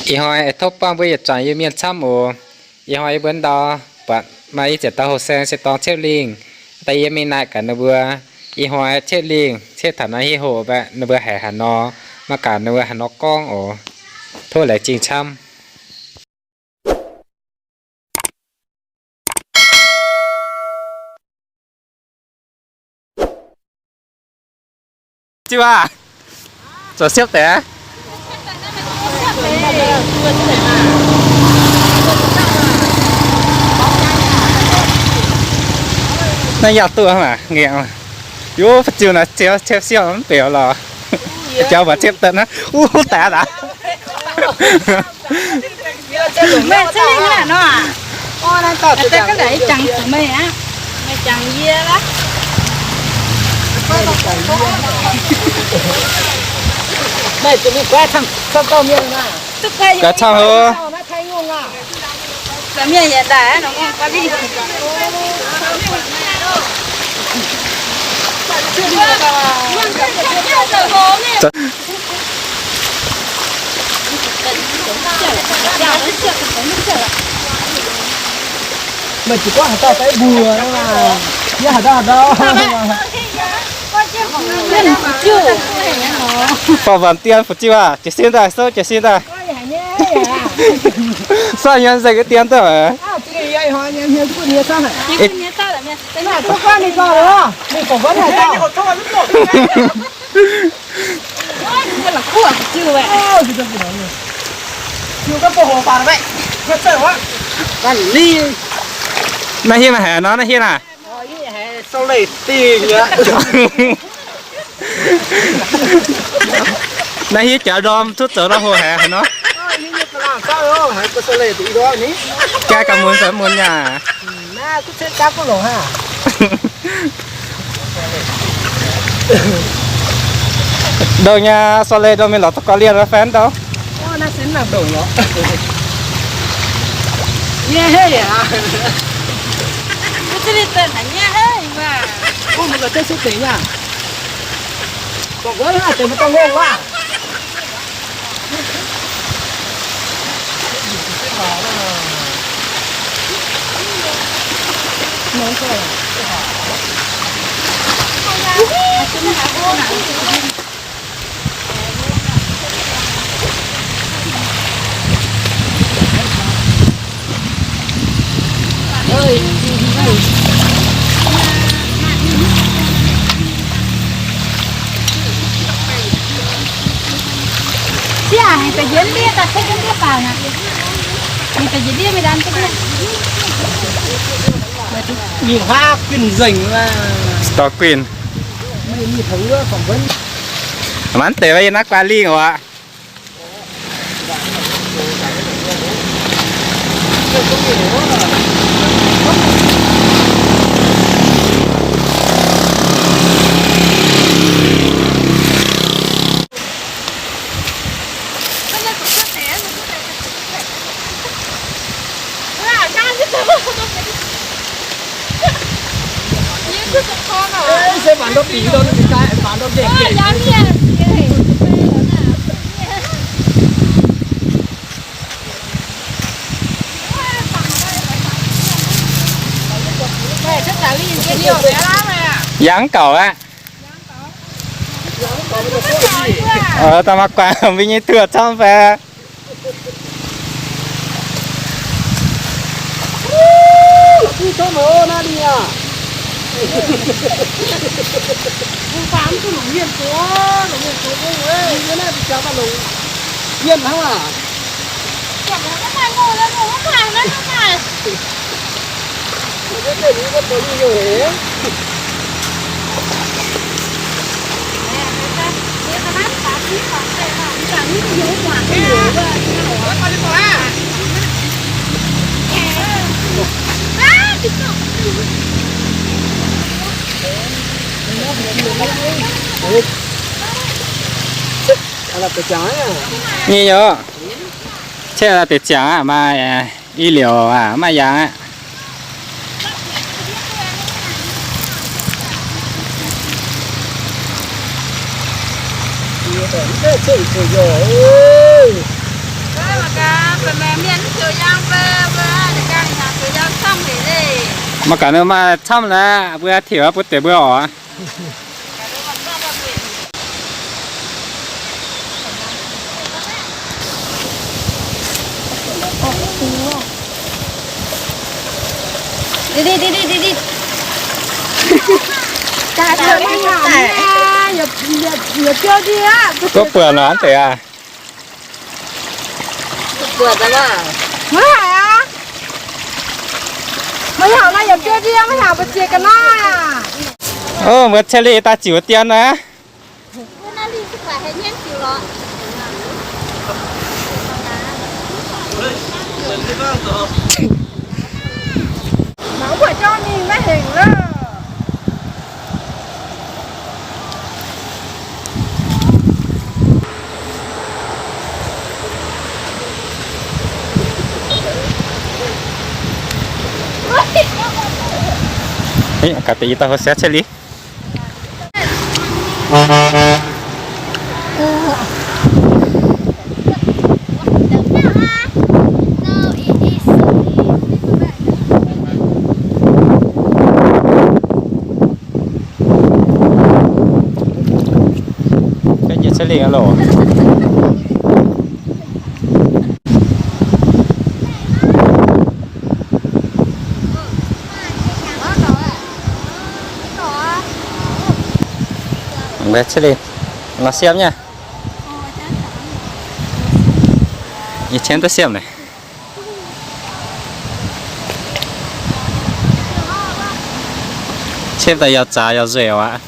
Ih hnoi aengx tov buangh mbuo yietc zuangx Iu-Mienh camv oc. Ih hnoi yie mbuo ndau buatc maaih i ziepc dauh hoh saeng se dorng Ciepv Lingh. Daaih yie mingh naaic gaax ninh mbuo, ih hnoi Ciepv Lingh, Ciepv taux naaiv hiuv hoc mbaeqc ninh mbuo haiz haaix nor, mangc gaax ninh mbuo haaix nor gorngv oc. Tov laengz zingh camv. Jiu aac, zoux siepv deix. Naaiv yaac duqv maah, ngenh. Yov, fu'juv naaic ziepv siepv mv beuc lorqc. Jauv mbuo ziepv deix naaiv, uv daaih aqv. Meih ceng lingh aqv nor aac? Meih ceng lingh ih jangx zuqc meih aqv. Meih jangx yie aqv. Meih zuqc mingh guaiv camv, camv dauh mienh maah. Guaiv camv hov. Mienh yietc daaih nor guaiv lingh. Meih zuqc gorngv haaix dauh fai mbuox, yie haaix dauh haaix dauh. Bauh mbuonx dien fu'juv aac, jiez sin daaih, souv jiez sin daaih. Suaih hmien nzengc dien duqv. Naaiv hiuv haic nor, naaiv hiuv aac. Naaiv hiuv jaax ndorm cuotv zoux nor hoc haic nor. Jaa gauh muonz fai muonz nyaah. Ndongc nyei, Salt Lake ndongc mingh lorz duqv gauh lienh fai ndongc. Mingh huaav guinh nzengc laac. Dorh guinh. Mv deix yie naaiv guaax lingh oc. Yangh gauc aqv. Daaih maiv guaax mbuo nyei tuoqv camv fai. Nyei yoc. Cietv deix ziangx aqv, maaih i liouc aqv, maaih yangh aqv. Maiv gaax, maaih camv naaic, mbuo tengx bun deix mbuo oc. Gorngv buatc nor deix aah. Maiv haic aqv. Maiv haic naaiv yietc biouv ndie, maiv haic mbu'ziex ga'naaiv aqv. Ov, mbuo Celi daaih ziux dien naaiv. Mangc wuov jauv mingh maiv hengc loh. Gaax deix i dauh houv siav Celi. Ga'nyiec Celi loh. Celi, nor siepv nyei. Yie qiemx duqv siepv naaic. Siepv daaih yaac zaax yaac nzueic aqv.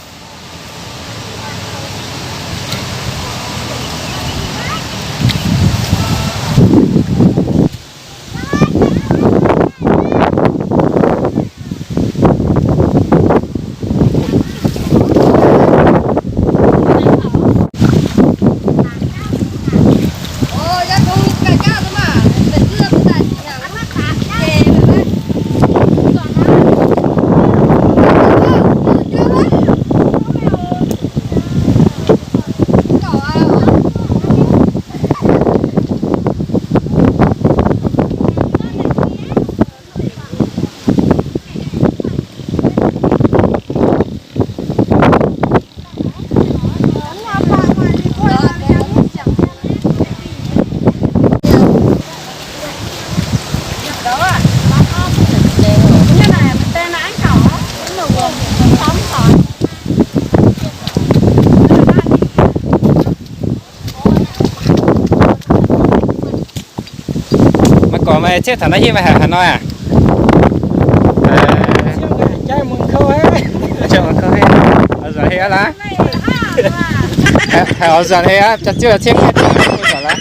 Maiv gorx, meih cietv taux naaiv hingv meih haiz haaix nor aqv? Nzuonx heh aqv. Haiz oix nzuonx heh aqv, ziouc cietv nzuonx laaix.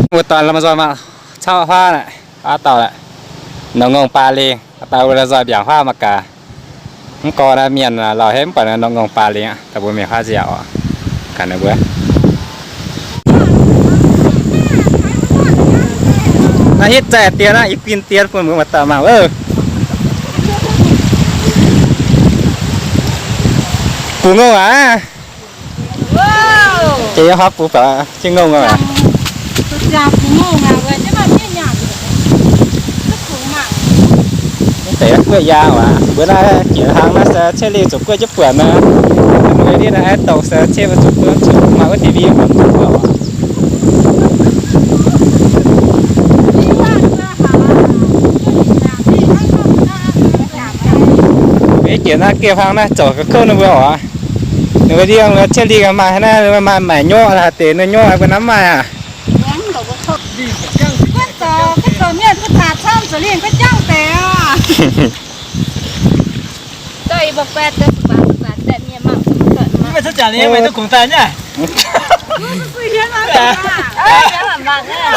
Wuov dauh la'maah nzoih mangc cauv huaav naaic, huaav dauh naaic, nongx ngongh baac lingh, dauh wuov la'nzoih mbiaangc huaav mangc gaax. Mv gorx naaiv mienh lauh hei mv buatc nongx ngongh baac lingh aqv, daaih mbuo mingh huaav nziaauc gaax ninh mbuo. Naaiv hitv zaih dien aqv, i guin dien bun mbuo muoz-doic mangc oc. Bungx ngongh aqv. Jiex yiem huaav bungx baac jiex ngongh aqv. Mv deix guoqv yaang waac, mbuo naaiv jiex hlaang naaiv se Celi zuqc guoqv jienv buonc nor. Mbuo ndiev naaiv aeqv, douc se Celi zuqc guoqv zuqc maaih wuov D V D buatc oc. Mv jiex naaiv geh hlaang naaiv zoux ga'kouv ninh mbuo oc. Ninh mbuo ndiev Celi maaih naaiv, maaih maaic nyorqv haaix deix ninh nyorqv mbuo naaiv maaih aqv.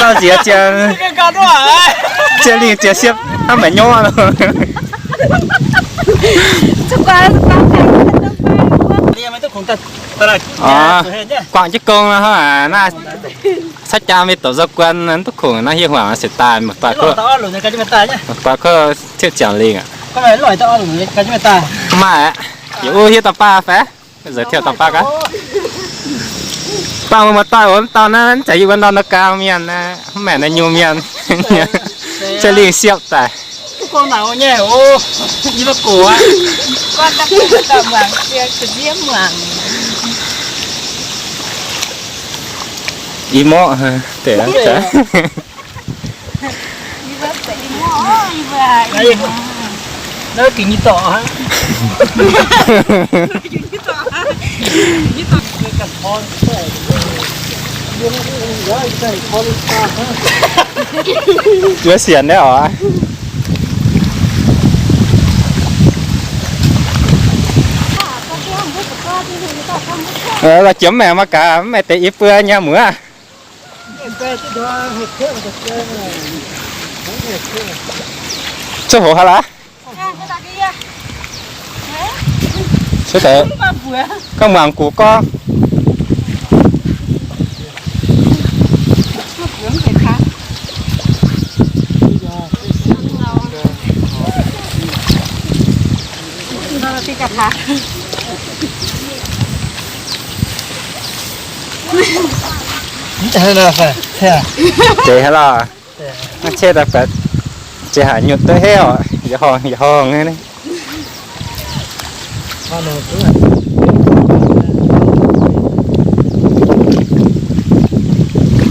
Dauh nziex ziangx, Celi ziouc siepv hnangv maaic nyorqv loh. Guangc jienv gong nor hnangv naaiv, caux jaa mingh doqc nzou guon, mv duqv kungx naaiv hieh hmuangx se daaih, mv baac kuv thiuv ziangx lingh aqv. Maaih aqv, yietc uv hiuv dauh baav fai? Nzengc tiuv dauh baav gaax. Baav mbuo muoz-doic wuov dauh naaiv, mv zeiz yie mbuo norm gaang mienh, mv maaih naaiv nyungc mienh. Ziex lingh siepv daaih. Ih morqv deix. Zuov sienx naaiv oc. La'jiex mv maengc mangc gaax, mv maaih deix i buo nyei muoz. Cuotv hoc haaix laaix? Cuotv deix. Gorngv muangx gux gorngv. Deix haaix lorh? Maiv cetv daaih, ziex haaix nyutc duqv heiv oc, yietc horngh yietc horngh nyei.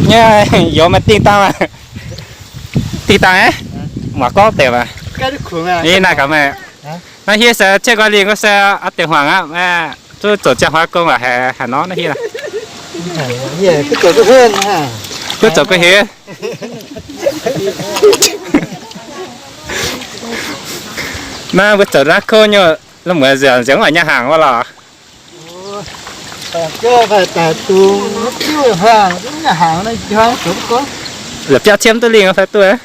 Nyei, youz maaih dingh dangh maah? Dingh dangh aqv. Muangx gorngv deix maah. Ih, naaiv gaax meih. Naaiv hieh se ciev nqoi lingh wuov se oix deix hmuangx aqv. Zuqc zoux ziangh hoiv gong aqv, haaix nor naaiv hieh. Kuv zoux guv heix. Naaiv mbuo zoux naaiv kouv nyei, la'mueiz nziaauc nziaauc mv baac nyaah hnaangx wuov lorh. La'biauv ciem duqv lingh fai duqv?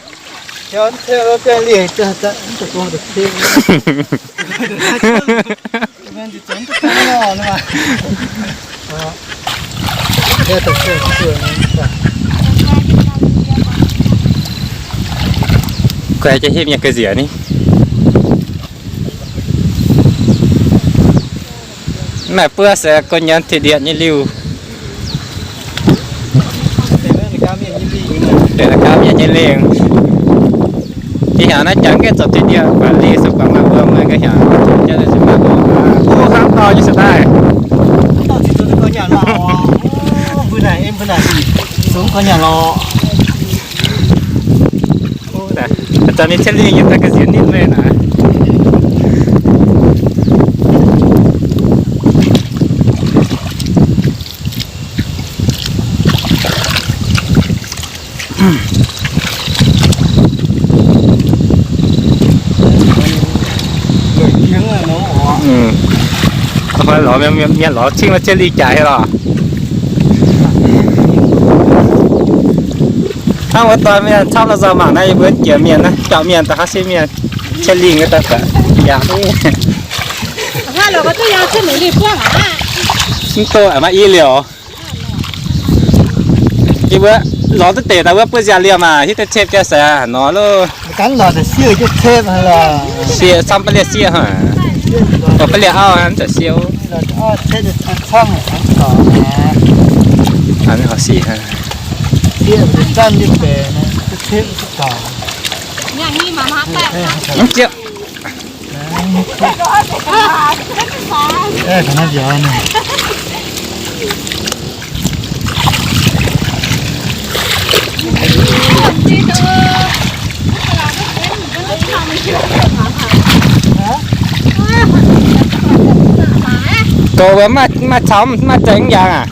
Guai jiex hipv nyei ga'nziex ni. Mv maaih buov se gong nyanc tih ndieqc nyei liuh. Deix naaiv gauh mienh nyei lingh. Ih hnyangx naaiv jangx gaengh zoux tih ndieqc, guangc liz se guangc maaih wuom, guangc hnyangx jangx se maaih wuom. Kuv hnangv dorh nyei se daaih. Mbuo naaic, mbuo naaic, zoux gauh nyanc lorqc. Zanc mingh cien lingh yiem daaih ga'nziex nitv meih naaic. Lorz mienh, mienh lorz cingv cien lingh jaaix haic lorqc. Hnangv wuov doix mienh camv la'zauh mangc naaiv, yie mbuo jiex mienh naaiv, jauv mienh da'haav siev mienh, cien lingh wuov daaih yaac mv duqv maaih i liouc. Yie mbuo lorz duqv deix daaih wuov buov nziaaux liemh maah, hiuv duqv cep jaa se nor loh. Sie camv ba'liec sieqv hnangv. Ba'liec auv mv zeiz sieqv. Mv ziepc. Goux wuov maaih caux maaih zeiz mv yaangh aac?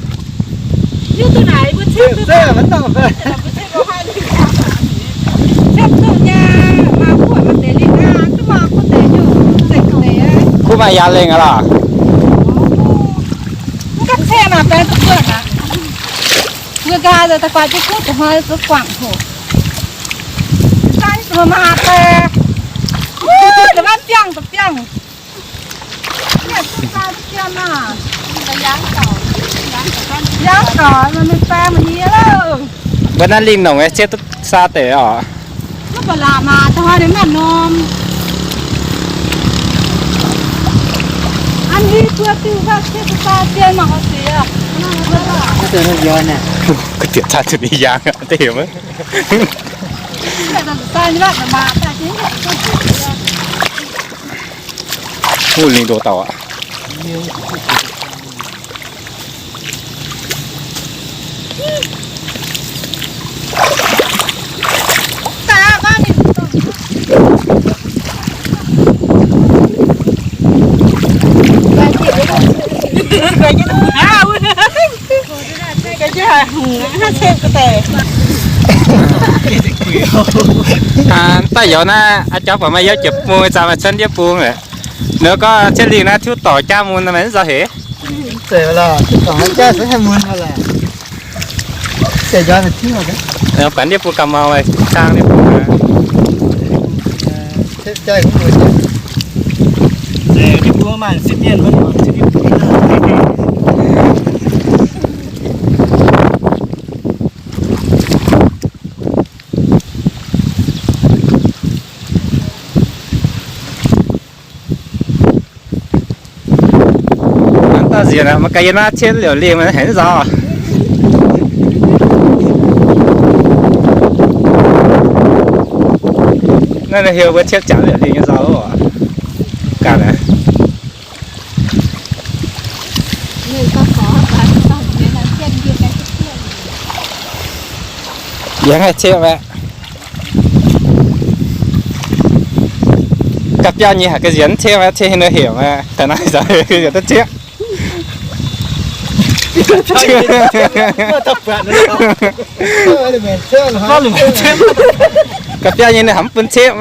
Kuv maaih yaangh lengh aqv lorqc. Yangh gaax, maiv baeng mingh nyei loh. Mbuo naaiv lingh longc nyei, ciev duqv saa deix oc. Mv baac laac maah, da'hoi ninh mv norm. An hiuv buo diuh gauh ciev duqv saa deix mangc gaax siec. Gu'diex caa zuqc ninh yangh deix maiv. Wuov lingh ndoh dauh aqv. Daaih yaac naaiv, aa, jauv buatc maaih yiem jiepc bung, zaah maaih cuotv ndiev bung leh. Ninh gorngv ciev lingh naaiv tiuv dorc jaa mun, meih mv nzauh heix. Buatc ndiev bung gauh mau, zaang ndiev bung. Mv dauh nziex naaic, maaih gaax yie naaiv ciepv liouc lingh maiv haiz nzauh. Naaiv ninh heuc mbuo ciepv jangx liouc lingh nyei nzauh oc. Ganh aqv. Yie haih ciepv aqv. Ga'biauv nyei haic ga'nziex mv ciepv aqv, ciepv haaix nor heuc aqv, taux naaiv nzauh heuc ga'nziex duqv ciepv. Ga'biauv nyei ninh hnamv bun ciepv aqv.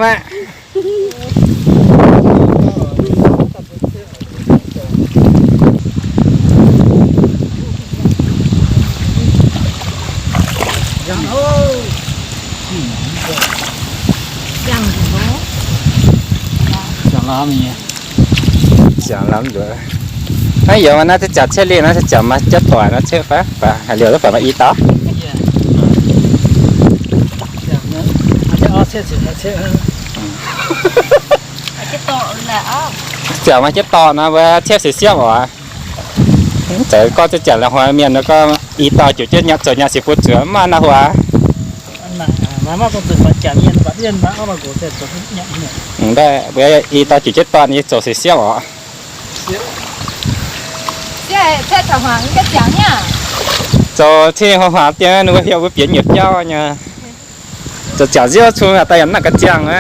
Ziangx lamh nduov. Naaiv yiem naaiv ziangx ciepv lingh naaiv, ziangx maaih jienv doic naaiv ciepv fai? Baac haaix liouc duqv baac maaih i dauh. Ziangx maaih jienv dorh nor, mbuo ciepv siepv-siepv oc. Mv zeiz gorngv ziangx la'hnoi mienh nor gorngv i dauh ziouc jienv nyanc zoux nyanc sic buo zuoqc mv maaih naaiv haaix. Mv baac mbuo i dauh ziouc jienv dorh nyei zoux siepv-siepv oc. Zoux cing hmuangx dien ninh mbuo heuc mbuo bienx nyei biauv nyei. Zoux ziangx nziouv cun daaih yaac mv nangc ga'ziangh aqv.